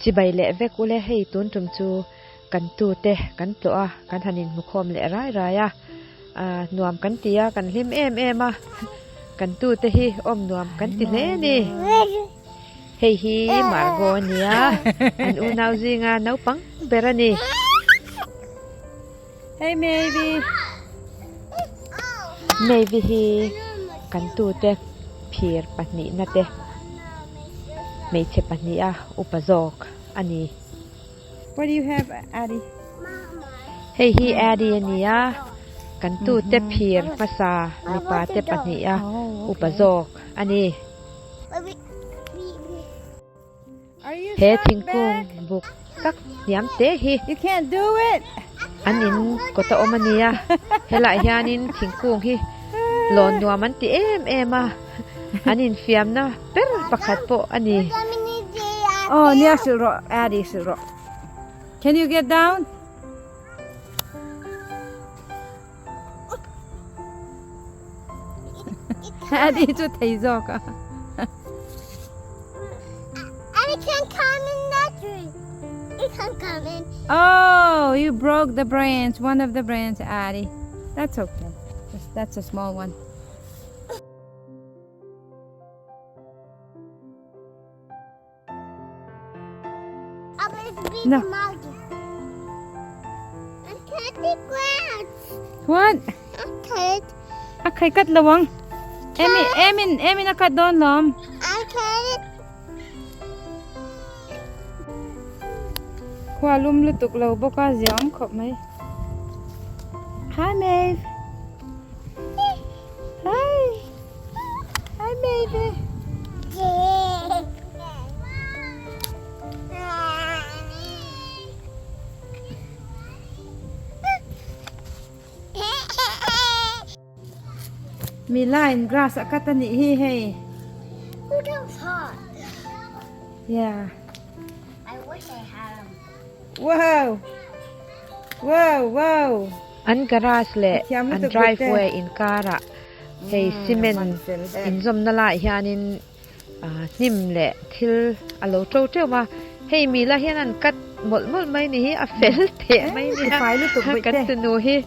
Chibai leh vek ule hei tun tum chu kan tute kan tlawh a, kan han inhmukhawm leh rai rai a, ah nuam kan ti a, kan hlim em em a, kan tute hi awm nuam kan ti hle a ni. Hei hi Margot a ni a, an unau zinga naupang ber a ni. Hey Mavy. Mavy hi kan tute phir pahnihna te hmeichhe pahniha upa zawk a ni. What do you have Addie? Hei hi Addie a ni a, kan tute phir hmasa mipa te pahniha upa zawk a ni. He thingkung buk tak hniam te hi an in kawt a awm a nia, helaiah hianin thingkung hi lawn nuam an ti em em a, an infiamna ber pakhat pawh a ni. Aw nia hrilh rawh Addie hrilh rawh Can you get down? Addie chu thei zawk a. Addie can't climb in that tree. It can't climb in. Oh, you broke the branch, one of the branch, Addie. That's okay. That's a small one. No. What? A khai kat lo ang. Emi, Emin, Emin a cut dawn lawm. Khua lum lutuk lo bawk a zia awm khawp mai. Hi Maeve. Hi. Hi baby. Mi line grass a cut a nih hi hei. Yeah. I wish I had 'em. Wow. Wow, wow. An garage leh an driveway inkarah hei cement inzawmna laiah hianin hnim leh thil a lo to teuh a, hei mila hian an cut mawlh mawlh mai ni hi a fel teh mai nia kan tunu hi.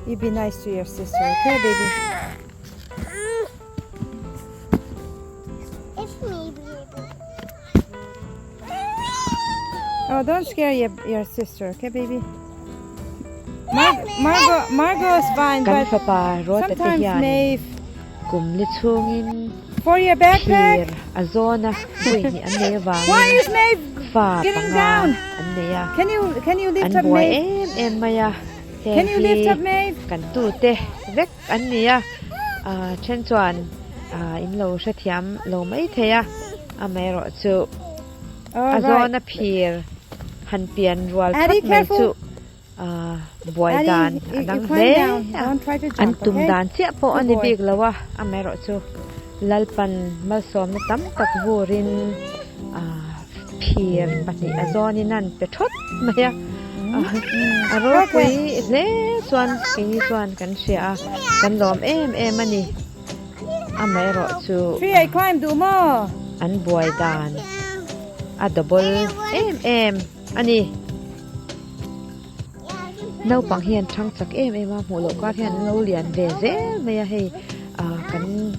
You be nice to your sister, okay, baby? It's me, baby. Oh, don't scare your, your sister, okay, baby? Mar Margot, Margot is fine, Kan but fapa Ruata te sometimes hian Maeve, kum li chhungin for your backpack, phir a zawna vawi hnih an nei why avangin is Maeve fa getting panga down? an nei a. Can you can you lift An up buai Maeve? em em mai a, heng Can you hi lift up Maeve? kan tute vek an ni a, ah then chuan ah in lo hrethiam lo mai thei a, amaherawhchu a zawna phir han pian rual Addie, phawt mai careful. chu ah buai Addie, dan you, a you dang climb hle down. a, Don't try to an jump, tum okay? dan chiah pawh a Good ni boy. bik lo a, amaherawhchu Lalpan malsawmna tam tak vurin ah phir pahnih a zawnin an pe thawt mai a, a ropui hle chuan keini chuan kan hria a, kan lawm em em a ni. Amaherawhchu Tree I climb duh maw? an buai dan a double em em a ni. Naupang hian thang chak em em a, hmuh loh kar hian an lo lian ve zel mai a hei ah kan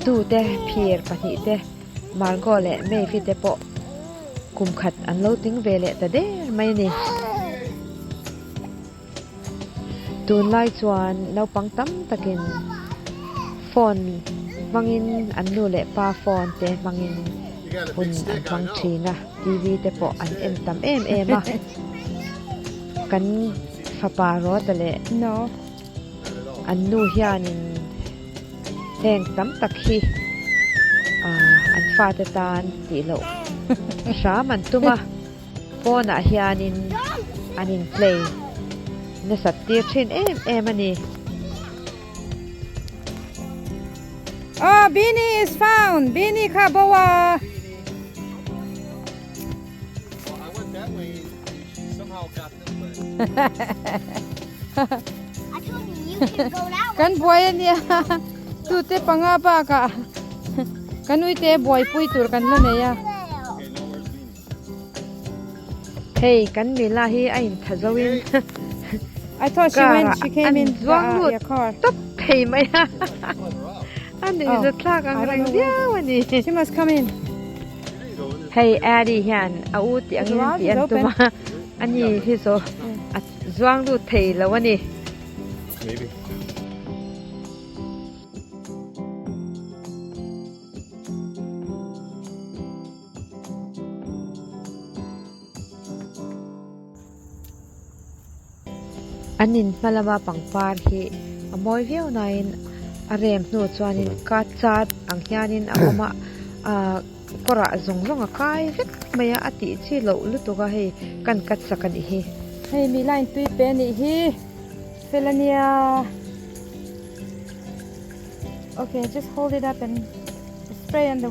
tute phir pahnih te Margot leh Maeve te pawh kum khat an lo tling ve leh ta der mai a ni. Tunlai chuan naupang tam takin phone hmangin an nu leh pa phone te hmangin hun an hmang thin a, TV te pawh an en tam em em a. Kan fapa Ruata leh an nu hianin heng tam tak hi an fate tan tih loh hram an tum a. Pawnah hianin an in play nasat tir thin em em a ni. Oh, Beanie is found! Beanie kha bo a! Kan buai a nia tute panga bakah kan uite buaipui tur kan la nei a. Hei kan mila hi a intha zo in I thought she went she came in zuang lut your car. Tawp thei mai a a nuihza thlak ang reng viau a ni. She must come in. Hei Addie hian a u tih angin tih an tum a ani hi chu a zuang lut thei lo a ni. An in hma lama pangpar hi a mawi viau nain a rem hnu chuanin ka chat ang hianin a awm a ahh kawrah zawng zawng a kai vek mai a a tih chi loh lutuk a hei kan cut sak a nih hi. Hei mi line tui pe a nih hi fel a nia okay just hold it up and spray on the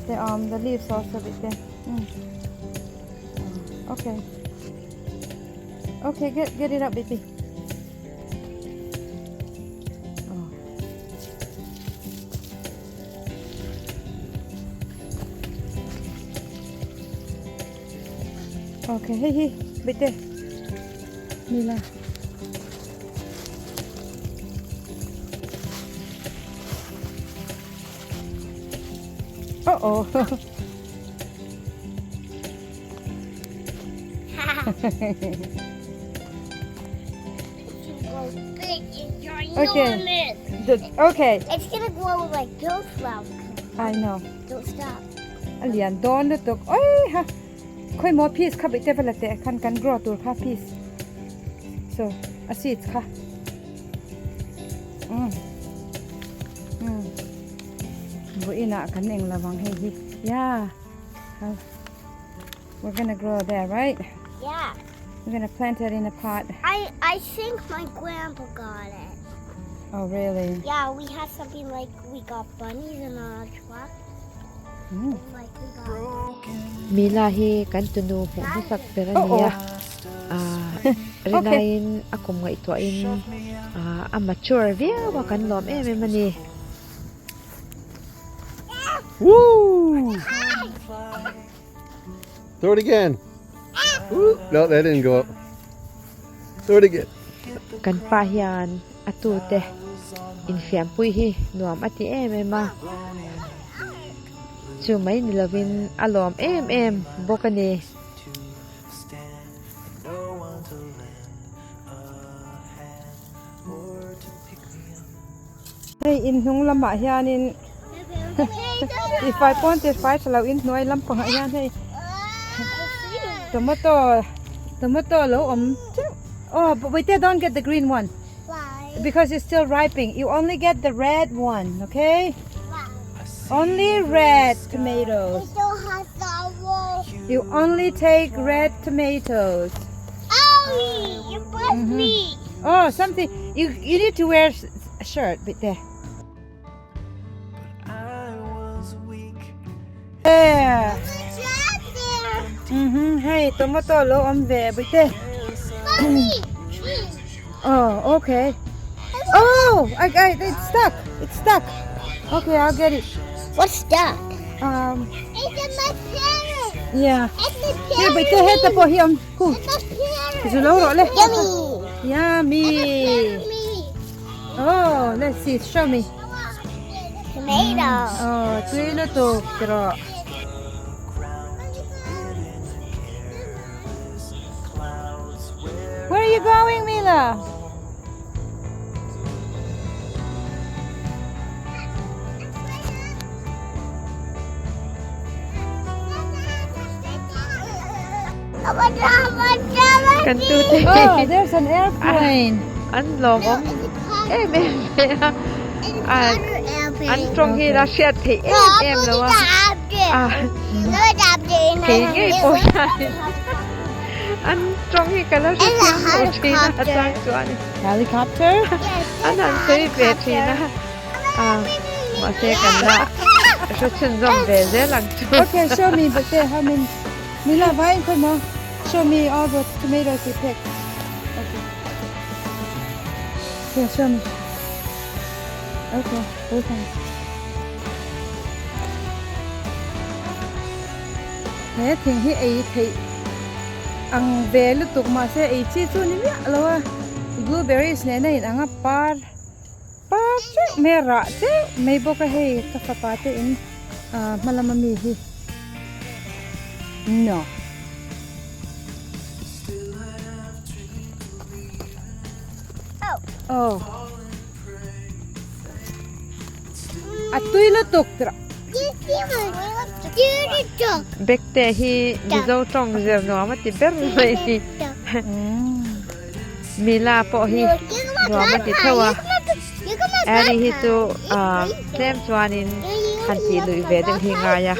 the um the leaves also bit there mm. okay okay get get it up baby oh. Okay hei hi bit there Mila Uh oh. Okay. The, okay. It's gonna grow like those flowers. I know. Don't stop. A lian dawn lutuk. Oi ha. Khoi mo piece kha bit te vala te khan kan grow tur kha piece. So, a seeds kha. Mm. Mm. Buina kan eng lawang hei hi. Yeah. We're gonna grow there, right? Yeah. We're gonna plant it in a pot. I I think my grandpa got it. Oh, really? Yeah, we had something like we got bunnies in our truck. Mm. Like we got Mila hi kan tunu hmuh hmasak ber a ni a, ah rinaiin a kum ngaihtuahin ah a mature viau a kan lawm em em a ni. Woo! Throw it again. Woo! No, that didn't go up. Throw it again. Kan pa hian a tute infiampui hi nuam a ti em em a, chu mai ni lovin a lawm em em bawk a ni. Hei inhnung lamah hianin tifai pawn tifai tha lo inhnuai lampangah hian hei tomato tomato lo awm teuh oh but wait there don't get the green one because it's still ripening you only get the red one okay only red tomatoes you only take red tomatoes oh something you you need to wear a shirt bit there there mhm hei tomato lo awm ve bawihte oh okay oh I I it's stuck it's stuck okay I'll get it what's stuck um it's in my parents yeah it's the here bawihte heta pawh hi awm hu zu lo rawh le yummy yummy Oh, let's see. Show me. Tomato. Oh, tui lutuk tiro. Where are you going, Mila? Kan tute Oh, there's an airplane. An lawmawm em em mai a ah an tawng hi la hriat theih em em lo a ah kei ngei pawh hian an tawng hi ka la hre thiam lo thin a a chang chuan Helicopter? An han sawi ve thin a ah mahse kan la hre chhunzawm ve zel ang chu. Okay, show me but there how many. Mila vain khoi mo show me all the tomatoes you picked. Okay. Here, show me. Okay, both hands. He thing hi ei theih ang ve lutuk mahse ei chi chu ni miah lo a blueberries nena in ang a par par teuh mai a rah teuh mai bawk a hei ka fapa te in ah hma lama mi hi no. Oh. A tui lutuk tirh. Bekte hi Mizo tawng zir nuam a ti ber mai hi. Mila pawh hi nuam a ti theuh a. Annie hi chu tlem chuanin han tih luih ve deuh hi ngai a.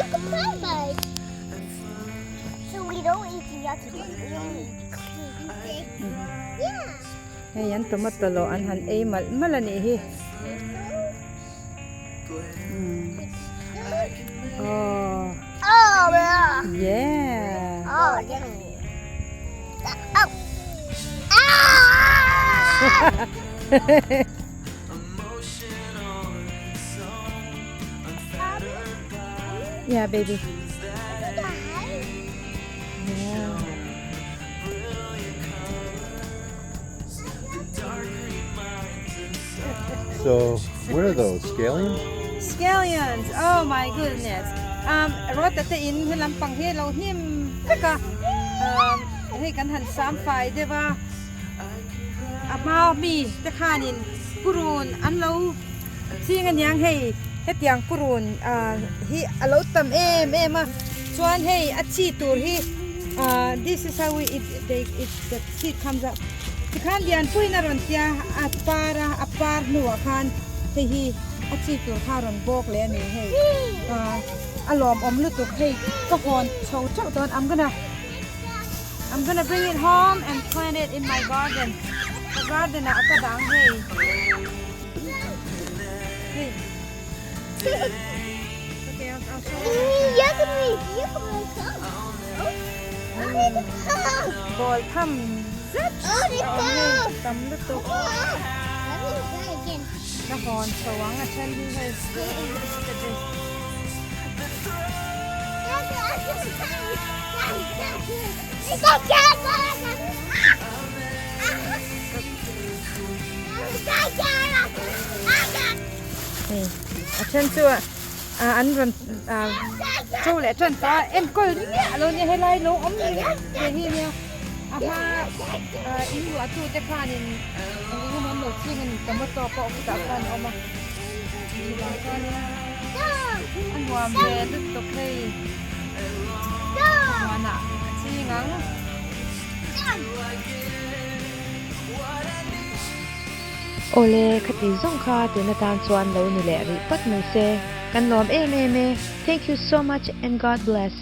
Hei an tomato lawh an han ei malh malh a nih hi. Oh. Yeah. Yeah, baby. Yeah. So, what are those? Scallions? Scallions. Oh my goodness. Um, rota te in he lampang hi lo hnim veka. Um, hei kan han sam fai deuha. A hma mi te khanin purun an lo ching aniang hei hetiang purun ah hi a lo tam em em a chuan hei a chi tur hi ah this is how it they it the seed comes up tikhan lianpuiin a rawn tia a par a a par hnuah khan hei hi a chi tur kha a rawn bawk leh a ni hei ah a lawmawm lutuk hei ka hawn chho teuh dawn I'm gonna I'm gonna bring it home and plant it in my garden ka garden ah ka dang hei hei okay I'll, I'll show you ball tham zet hei tam lutuk ka hawn chho ang a then hi hei look at this. Hei a then chu ah an rawn ah to leh tan ta enkawl miah lo nia helai lo awm ringawt ve hi nia a hma ah in luah tu te khanin eng emaw an lo ching a ni tomato pawh khutah khan a awm a chuvang chuanin a nuam ve lutuk hei huanah a ching ang. Awle, khati zawng kha tun atan chuan lo ni leh rih pat mai se. Kan lawm em em e. Thank you so much and God bless.